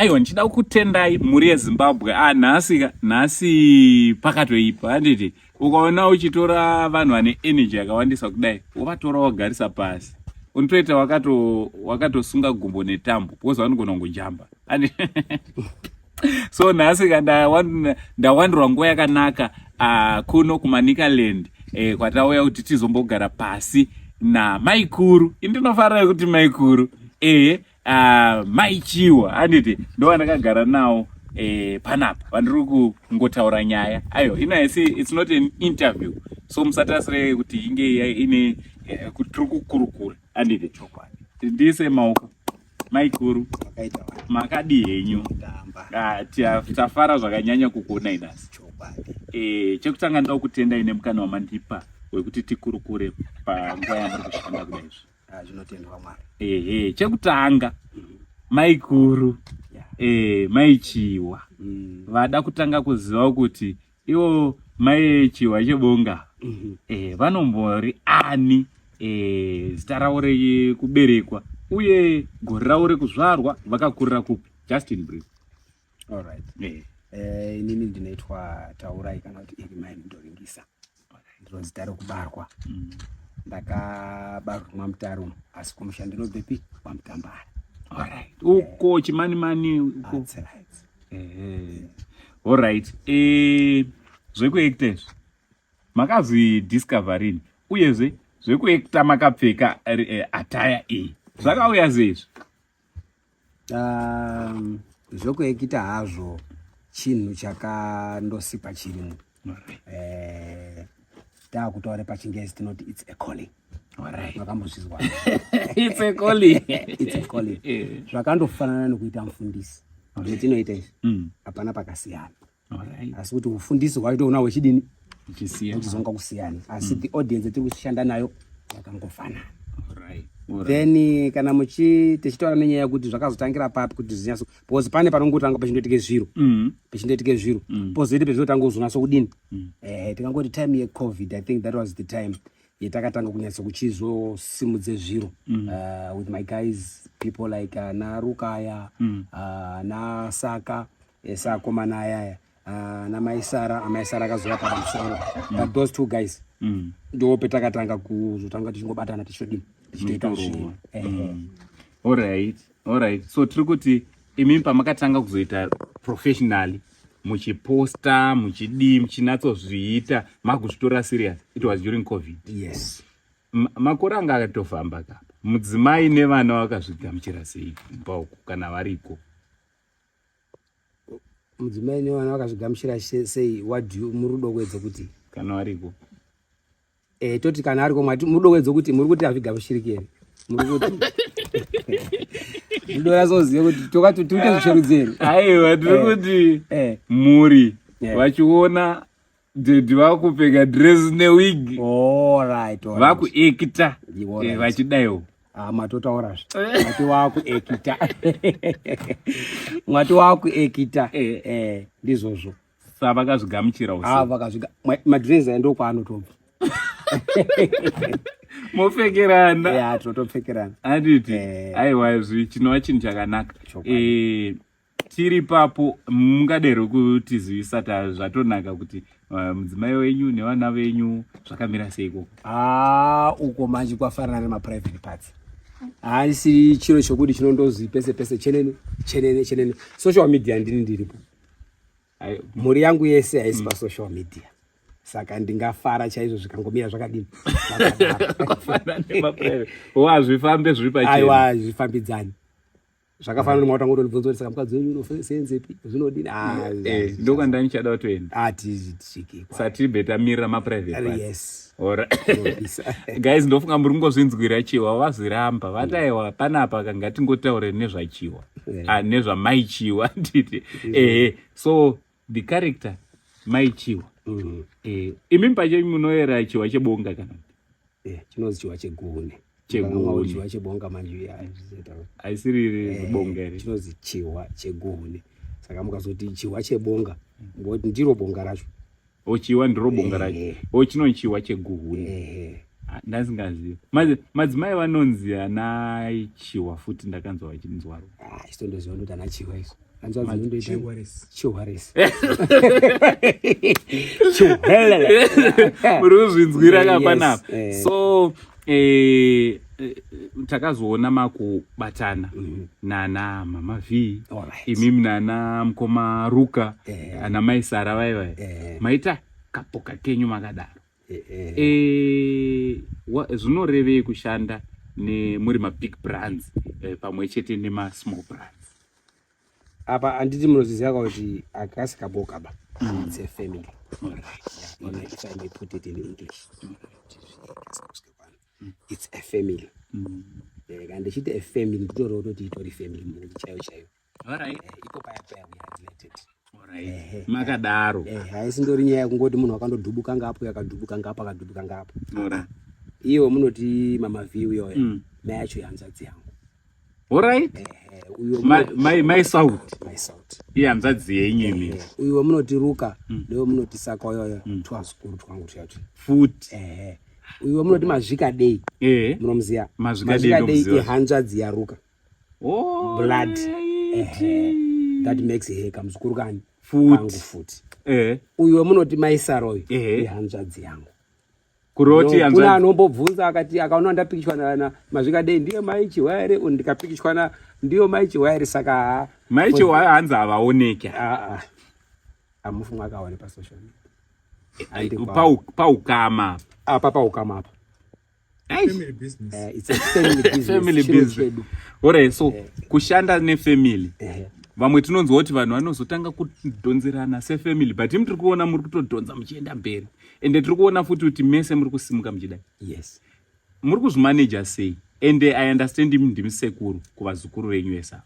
Aiwa, ndichida kukutendai mhuri yeZimbabwe. Ah, nhasi nhasi pakatoipa, handiti? Ukaona uchitora vanhu vane energy yakawandisa kudai, wovatora wagarisa pasi, unotoita wakatosunga gumbo netambo because vanogona kungojamba. So nhasi ka ndawandirwa nguva yakanaka kuno kuManicaland, kwatauya kuti tizombogara pasi namaikuru. Indinofarira kuti maikuru, ehe, Mai Chiwa, handiti? Ndo vandakagara nawo panapa, vandiri kungotaura nyaya. Aiwa, ino haisi, it's not an interview, so musatasire kuti inge ine kuti tiri kukurukura, handiti? Ndiise maoko, maikuru. Makadi henyu? Ah, tafara zvakanyanya kukuonai nhasi. Chekutanga ndoda kutendai nemukana wamandipa wekuti tikurukure panguva yamuri kushanda kudai izvi. Ah, zvinotendwa Mwari. Ehe, chekutanga, maikuru, Mai Chiwa, vada kutanga kuziva kuti ivo Mai Chiwa Chebonga vanombori ani, zita ravo rekuberekwa uye gore ravo rekuzvarwa, vakakurira kupi, just in brief. Alright. Inini ndinoitwa Taurai kana kuti Irimai Ndoringisa, ndiro zita rekubarwa. Ndakabarwa mwaMutare, asi kumusha ndinobvepi? KwaMutambara. Alright, uko Chimanimani uko. That's right. Ehe, alright. Zvekuacta izvi makazvidiscover rini? Uyezve zvekuacta makapfeka attire iyi zvakauya sei izvi? Zvokuacta hazvo chinhu chakandosikwa chirimo. Taakutaura pachingezi tinoti it's a calling. Makambozvizwa? It's a calling. It's a calling. Zvakandofanana nekuita mufundisi zvetinoita izvi. Hapana pakasiyana. Asi kuti ufundisi hwacho una hwechidini? Uchisiyana. Huchizonga kusiyana, asi the audience yatiri kushanda nayo yakangofanana. Alright. Then kana muchi tichitaura nenyaya yekuti zvakazotangira papi kuti zvinyatso, because pane panongotanga pachindoitike zviro, pachindoitike zviro, pozoite pezvinotanga kuzonatso kudini. Tikangoti time yeCovid, I think that was the time yetakatanga kunyatso kuchizosimudze zviro with my guys, people like naRukaya, nasaka sakomana ayaya, namaisara. Amaisara akazouya pamusoro, but those two guys ndo petakatanga kuzotanga tichingobatana, tichitodini, tichitoita Mutorova. zvinhu. Alright, so tiri kuti imi pamakatanga kuzoita professionally, muchiposta, muchidii, muchinatsozviita, makuzvitora serious, it was during COVID? Yes. Makore anga akatofamba kapa, mudzimai nevana vakazvigamuchira sei kumba uku kana variko? Mudzimai nevana vakazvigamuchira sei? What do you, muri kudokwedza kuti Kana variko. Toti kana ariko, mwati muri kudokwedza kuti muri kuti hazvigamuchiriki here? Muri kuti ndinoratsoziva kuti tokati tiite zvicherudzeri? Aiwa, tiri kuti mhuri vachiona daddy vakupfeka dress newig, vakuacta, vachidaiwo. Ah, matotaurazve, mwati wakuacta, mwati wakuacta. Ndizvozvo. Sa vakazvigamuchira? Ah, vakazviga madress aya ndokwaanotobva. Mopfekerana. Ya, tinotopfekerana. Handiti? Eh. Aiwa, chinova chinhu chakanaka. Chokwadi. Tiri papo, mungadero kutizivisa ta zvatonaka kuti mudzimai wenyu nevana venyu zvakamira sei ikoko? Ah, uko manje kwafanana nemaprivate parts, haisi chiro chokuti chinondozi pese pese, chenene chenene chenene. Social media ndini ndiripo. Mhuri yangu yese haisi pasocial media, saka ndingafara chaizvo zvikangomira zvakadini, zvakadaro. Kwafanana nemaprivate, wazvifambe zviri pachena. Aiwa, zvifambidzani, zvakafanana nemauta ngotondibvunza kuti saka mukadzi wenyu unosenzepi, zvinodini? Ah, Ndokwandanichada kutoenda. Ah, tisvike. Satibve tamirira maprivate parts. Yes. Alright. Zvinopisa. Guys, ndofunga muri kungozvinzwira. Chiwa vazviramba, vati aiwa, panapa ngatingotaure nezvaChiwa. Ah, nezvaMaiChiwa, nditi ehe. So the character Mai Chiwa, imi pachenyu munoyera Chiwa Chebonga kana kuti? Chinonzi Chiwa Cheguhune. Cheguhune. Chiwa Chebonga manje ya, zvizoita Haisiri bonga here? Chinonzi Chiwa Cheguhune, saka mukazoti Chiwa Chebonga, ngoti ndiro bonga racho. O, Chiwa ndiro bonga racho. O, chinonzi Chiwa Cheguhune. Ah, ndasingazivi. Madzimai vanonzi ana Chiwa futi, ndakanzwa vachinzwaro. Ah, isitondoziva ndoti ana Chiwa izvo. Hanzvadzi inondoita Chihwaresi. Chihwelele. Muri kuzvinzwira ka panapa. Yes. So takazoona makubatana nana Mama V, imimi nana mukoma Ruka, ana mai Sara vai vai. Maita kapoka kenyu makadaro. Zvinorevei kushanda nemuri mabig brands pamwe chete nemasmall brands? Apa handiti munoziziva kuti akasi kaboka ba. It's a family. Yeah, if I may put it in English. It's a family. Kana ndichiti a family, nditoreva kutoti itori family mhuri chaiyo chaiyo. Iko paya paya we are related. Makadaro. Haisi ndori nyaya yekungoti munhu akandodhubuka ngapo, yakadhubuka ngapo, akadhubuka ngapo. Iwe munoti Mama V uyoyo, mai yacho ihanzvadzi yangu. Uyo Mai Saut. Mai Saut. Ihanzvadzi yenyu imi. Uyu wemunoti Ruka newe munoti Saka uyoyo, twazukuru twangu tuyatu. Futi. Uyu wemunoti Mazvika Dei, munomuziya? Mazvika Dei Dei ndomuziva. Ihanzvadzi yaRuka. Blood. That makes her kamuzukuru kani? Futi. Kangu futi. Uyu wemunoti mai Saroyo ihanzvadzi yangu. Kuroti No, hanzvadzi. kuna anombobvunza akati akaona ndapikichwa na Mazvika Dei, ndiyo mai Chihwaya here? Ndikapikichwa na ndiyo mai Chihwaya here? Saka ha. Mai Chihwaya hanzi havaoneki. Ah, ah. Hamufi mwakaone pasocial media. Handi Paukama. Apa paukama apa. Family business. It's a family business. Family Chiro business. chedu. Alright, so kushanda nefamily. Vamwe tinonzwa kuti vanhu vanozotanga kudhonzerana sefamily, but imi tiri kuona muri kutodhonza muchienda mberi, ende tiri kuona futi kuti mese muri kusimuka muchidai. Muri kuzvimaneja sei? Ende I understand imi ndimi sekuru kuvazukuru venyu vese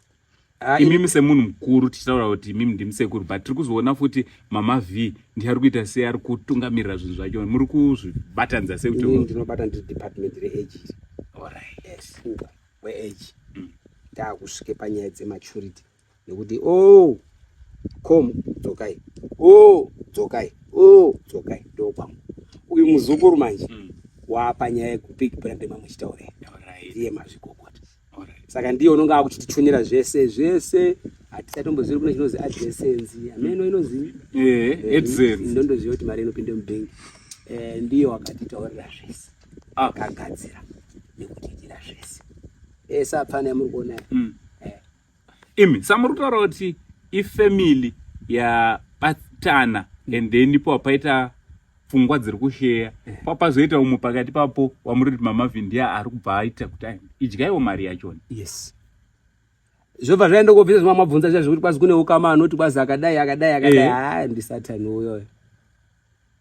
ava. Imimi semunhu mukuru, tichitaura kuti imimi ndimi sekuru, but tiri kuzoona futi Mama V ndiye ari kuita sei, ari kutungamirira zvinhu zvacho. Muri kuzvibatanidza sei kuti Inini ndinobata ndiri department reage. Yes, weage. Ndakusvike panyaya dzematurity nekuti o kom dzokai, o dzokai, o dzokai, ndokwangu. Uyu muzukuru manje wapa nyaya yekubig brand mamuchitaurei, ndiye mazvikokota. Saka ndiye unonge akuchitichunira zvese zvese. Hatichatombozivi kune chinozi AdSense, ameno inozi AdSense. Ndondoziva kuti mari inopinda mubhengi. Ndiye wakatitaurira zvese, akagadzira nekutiitira zvese ese apfana yamuri kuona. Imi samuri kutaura kuti ifamily yabatana, and then ipo paita pfungwa dziri kusheya, papazoita umwe pakati papo wamuri kuti Mama V ndiye ari kubva aita kuti ai, idyaiwo mari yachona. Yes, zvobva zvaenda kobvisa zvimwe mabvunza zviya zvekuti kwazi kune ukama anoti kwazi akadai akadai akadai. Ha, ndisatani uyoyo.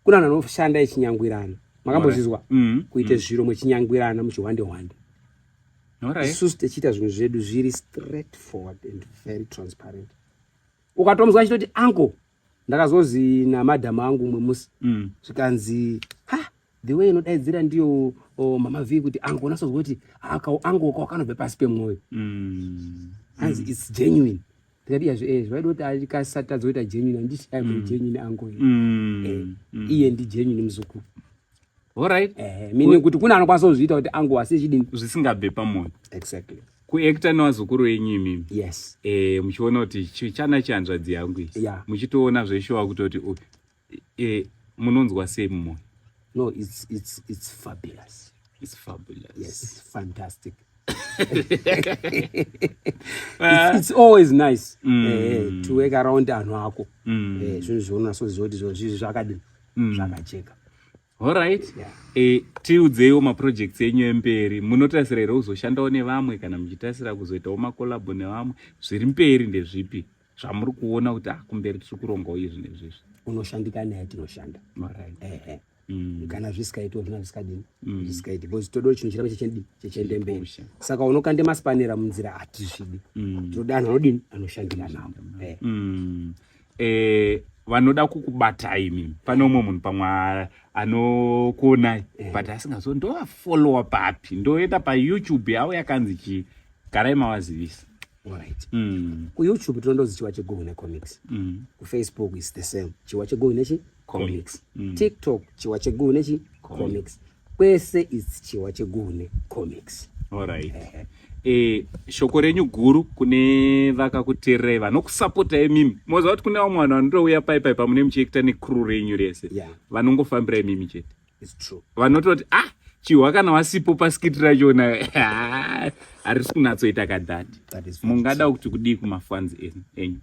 Kuna vanhu vanoshanda ichinyangwirana, makambozvizwa? Kuite zviro muchinyangwirana, muchihwande hwande. Isusu tichiita zvinhu zvedu zviri straight forward and very transparent. Ukatomzwa achitoti uncle, ndakazozi namadhamu angu umwe musi, zvikanzi, ha, the way inodaidzira ndiyo, oh, Mama V kuti uncle, unasozwa kuti uncle kakanobve pasi pemwoyo. Hanzi it's genuine. Ndikati yazvo zvaida kuti akasatadza kuita genuine, handiti I'm a genuine uncle. Iye ndi genuine muzukuru. Meaning kuti kune anokwanisa kuzviita kuti uncle asi chidini? Zvisingabve pamwoyo. Exactly. Kuacta nevazukuru venyu imimi. Yes. Muchiona kuti chana chihanzvadzi yangu ichi. Muchitoona zveshuwa kutoti munonzwa sei mumwoyo? No, it's fabulous. It's fabulous. Yes, fantastic. It's always nice to work around anhu ako. Zvinhu zvaunonasoziva kuti zviro zvizvi zvakadini, zvakajeka. Alright. Tiudzeiwo maprojects enyu emberi. Munotarisira here kuzoshandawo nevamwe, kana muchitarisira kuzoitawo makolabo nevamwe? Zviri mberi ndezvipi zvamuri kuona kuti ah, kumberi tiri kurongawo izvi nezvizvi? Unoshandika naye tinoshanda. Kana zvisikaitiwo zvina zvisikadini, zvisikaiti, because todo chinhu chiramba chichiendini, chichiende mberi. Pusha. Saka unokande masipanera munzira hatizvidi. Tinoda anhu anodini, anoshandika navo. Vanoda kukubatai imimi, pane umwe munhu pamwe anokuonai but asingazo ndovafollowa papi, ndoenda paYouTube yavo yakanzi chii? Garai mavazivisa. Alright. KuYouTube tinondozi Chiwa Cheguhune Comics. KuFacebook is the same, Chiwa Cheguhune chi Comics. TikTok, Chiwa Cheguhune chi Comics. Comics. Kwese is Chiwa Cheguhune Comics. Alright. Shoko renyu guru kune vakakuteererai, vanokusapota imimi. Moziva kuti kune vamwe vanhu vanotouya pai pamune muchiekita necrew renyu rese, vanongofambira imimi chete. It's true. Vanototi, "Ah, Chihwa kana wasipo paskit rachona harisi kunatsoita kadhati." That is very Mungada kuti kudii kumafans enyu?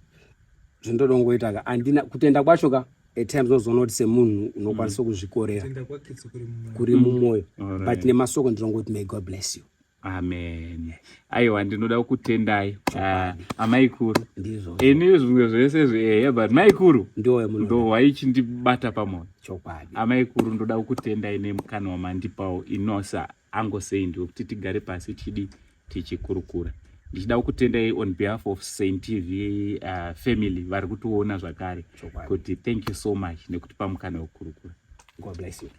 Zvindodongoita ka, handina kutenda kwacho ka. At times unozoona kuti semunhu unokwanisa kuzvikorera. Kutenda kwakitsi kuri mumwoyo. Kuri mumwoyo. But nemasoko ndinongoti, may God bless you. Amen. Aiwa, ndinoda kukutendai, amai kuru. Ndizvo. Ini zvimwe zvese zveehe, but mai kuru Ndiwo munhu. Ndo waichindibata pamwoyo. Chokwadi. Amai kuru, ndoda kukutendai nemukana wamandipawo inosa angosei ndiwekuti tigare pasi chidi tichikurukura. Ndichida kukutendai on behalf of Saint TV family vari kutiona zvakare, kuti thank you so much nekutipa mukana wekukurukura. God bless you.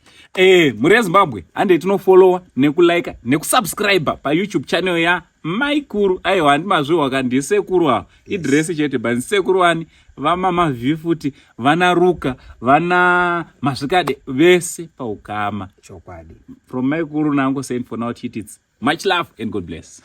Mhuri yeZimbabwe, handei tinofollowa nekulika nekusubscribe paYouTube channel ya Maikuru. Aiwa, handimazviwa ka, ndisekuru ava, idresi chete, but ndisekuru ani vamama V futi, vana Ruka, vana Mazvikade, vese paukama. Chokwadi. From Maikuru nango Saint for now, chiti it's much love and God bless.